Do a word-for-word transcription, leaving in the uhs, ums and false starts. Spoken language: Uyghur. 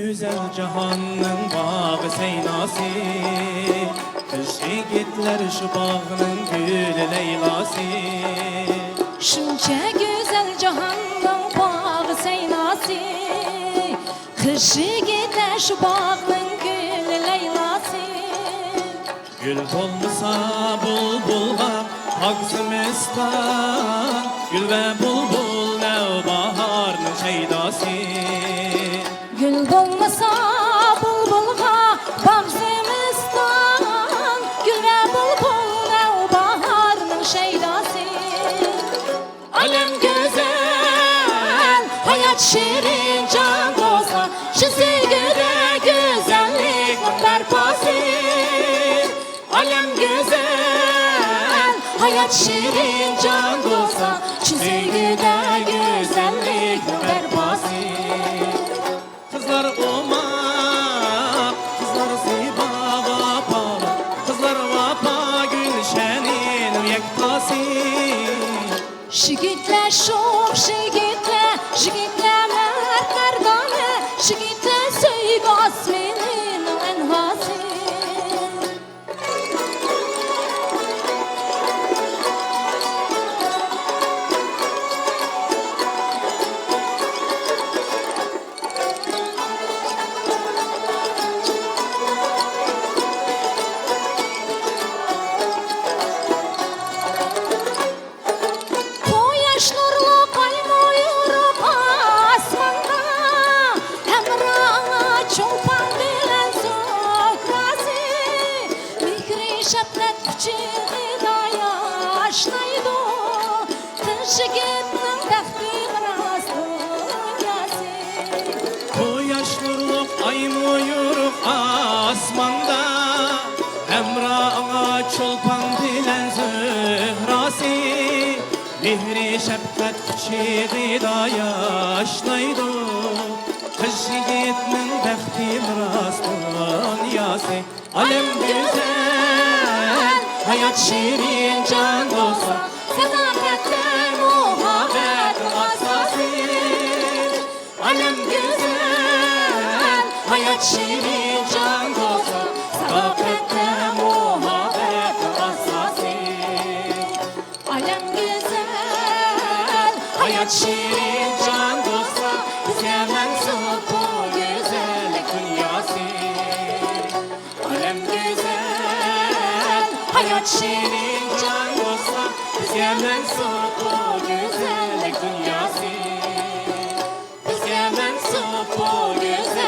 گۈزەل جاھاننىڭ باغى سەيناسى، قىز يىگىتلەر شۇ باغنىڭ گۈلى لەيلاسى. شۇنچە گۈزەل جاھاننىڭ باغى سەيناسى، قىز يىگىتلەر شۇ باغنىڭ گۈلى لەيلاسى. گۈل بولمىسا بۇلبۇلغا باغ زىمىستان، گۈل ۋە بۇلبۇل نەۋباھارنىڭ شەيداسى. گۈل بولمىسا بۇلبۇلغا باغ زىمىستان، گۈل ۋە بۇلبۇل نەۋباھارنىڭ شەيداسى. ئالەم گۈزەل، ھايات شېرىن جان بولسا، شۇ سۆيگۈدە گۈزەللىكنىڭ بەرپاسى. ئالەم گۈزەل، ھايات شېرىن جان بولسا، شۇ سۆيگۈدە گۈزەللىكنىڭ بەرپاسى. قىزلار ئوماق، قىزلار زىبا، ۋاپالىق، قىزلار ۋاپا گۈلشەنىنىڭ يەكتاسى. يىگىتلەر شوخ، يىگىتلەر، يىگىتلەر مەرد مەردانە، يىگىتلەر سۆيگۈ ئاسمىنىنىڭ ئەنھاسى. قۇياش نۇرلۇق ئايمۇ يورۇق ئاسماندا، ھەمراھى چولپان بىلەن زۆھرەسى. مېھرى شەپقەت قۇچىقىدا ياشنايدۇ، قىز يىگىتنىڭ بەختى مىراس دۇنياسى. قۇياش نۇرلۇق ئايمۇ يورۇق ئاسماندا، ھەمراھى چولپان بىلەن زۆھرەسى. مېھرى شەپقەت قۇچىقىدا ياشنايدۇ، قىز يىگىتنىڭ بەختى مىراس دۇنياسى. ئالەم گۈزەل، ھايات شېرىن جان بولسا، ساداقەتتە مۇھەببەت ئاساسى. ئالەم گۈزەل، ھايات شېرىن جان بولسا، ساداقەتتە مۇھەببەت ئاساسى. ئالەم گۈزەل، ھايات شېرىن جان بولسا، بىزگە مەنسۇپ بۇ گۈزەللىك دۇنياسى. ئالەم گۈزەل، ھايات شېرىن جان بولسا، بىزگە مەنسۇپ بۇ گۈزەللىك دۇنياسى. بىزگە مەنسۇپ بۇ گۈزەل